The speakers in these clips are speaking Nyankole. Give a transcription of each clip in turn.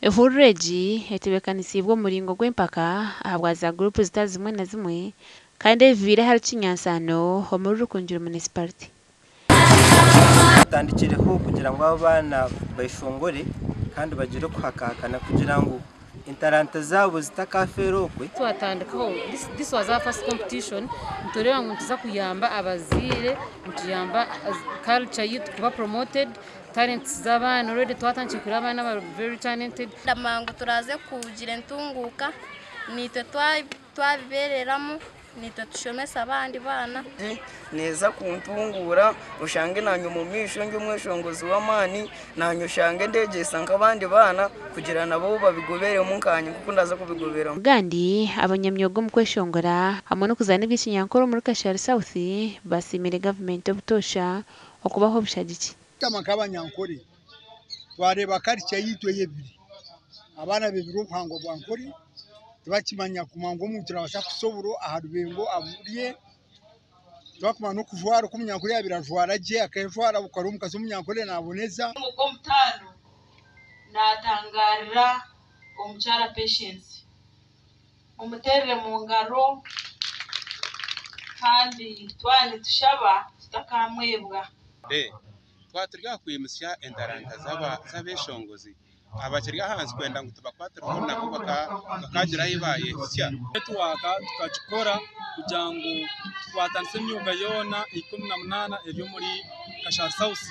Ehururu egi etebeekanisiibwe omu muringo gw'empaka ahabwa za guruupu zitari zimwe na zimwe kandi ebi bibaire ahari Kinyansano omuri Rukungiri Munisiparite. Tutandikireho kugira ngu abaana beshongore kandi bagire okuhakahakana kugira ngu entaranta zaabo zitakafeera okwe. Twatandikaho, this was our first competition, nitureeba ngu nituza kuyamba abazaire, nituyamba culture yaitu kuba promoted, talents z'abaana already twatandikire kureeba abaana abari very talented. Ndamanya ngu turaze kugira entunguuka naitwe twabibeereramu naitwe tushomese abandi baana. Neeza kuntunguura oshange naanye omu maisho ndi omweshongozi w'amaani, naanye oshange ndeegyesa nk'abandi baana kugira nabo babigoberemu nkaanye nk'oku ndaaza kubigoberamu. Kandi abanyamyoga omu kweshongora hamwe n'okuzaana eby'ekinyankore omuri Kashari South basiimire gavumenti obutoosha okubaha obushagiki. Kutama nk'abanyankore twareeba culture yaitu eyebire, abaana bebire obuhangwa bwa Nkore tibakimanya kumanya ngu omuntu nabaasa kusa oburo aha rubengo aburye, tibakumanya n'okujwara oku omunyankore yabaire ajwara gye akejwara okareeba omukazi w'omunyankore naboneza. Ogw'omutaano naatangaarira omukyara Patience. Mumuteerere mu ngaro kandi twaba nitushaba tutakamwebwa. Twaba turi aha kwimutsya entaranta z'abeeshongozi abakiri ahansi kwenda ngu tubakwatireho nabo bakaagira ahu baayehitsya. Netiwaaka tukagikora kugira ngu tukwatanise emyooga yoona 18 eri omuri Kashari South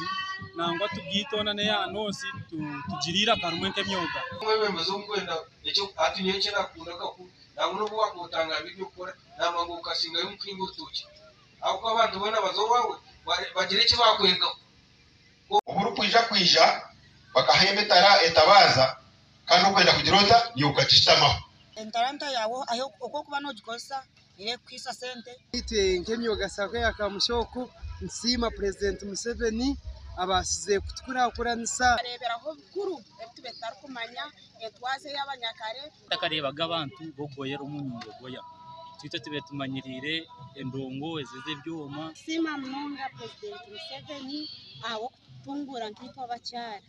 nangwa tugiite n'eya North tugire eiraka rimwe nk'emyoga. Omwebembezi orikwenda ekyo hati nyowe eki nakunda kakuru nangwa nobu wakuba ebyokukora nangwa ngu okasingayo omu kuhinga orutookye ahabw'okuba abantu boona baza owaawe bagira eki bakwegaho. Oburikwija kwija bakahemba etara etabaaza kandi orikwenda kugira ota naiwe okagishutamaho. Entaranta yaawe oku orikuba noogikozesa neeba erikukuhaisa sente. Itwe nk'emyoga SACCO ya Kamusha oku nitusiima Purezidenti Museveni abaasize kutukurakuranisa. Bareeberaho bikuru ebi tubaire tutarikumanya, entwaza ey'abanyakare. Tutakareebaga abantu b'okugoyera omu nyungu goya. Itwe tubaire tumanyiriire endongo ezi ez'ebyoma. Nitusiima munonga Purezidenti Museveni ahabw'okututunguura nkaitwe abakyara.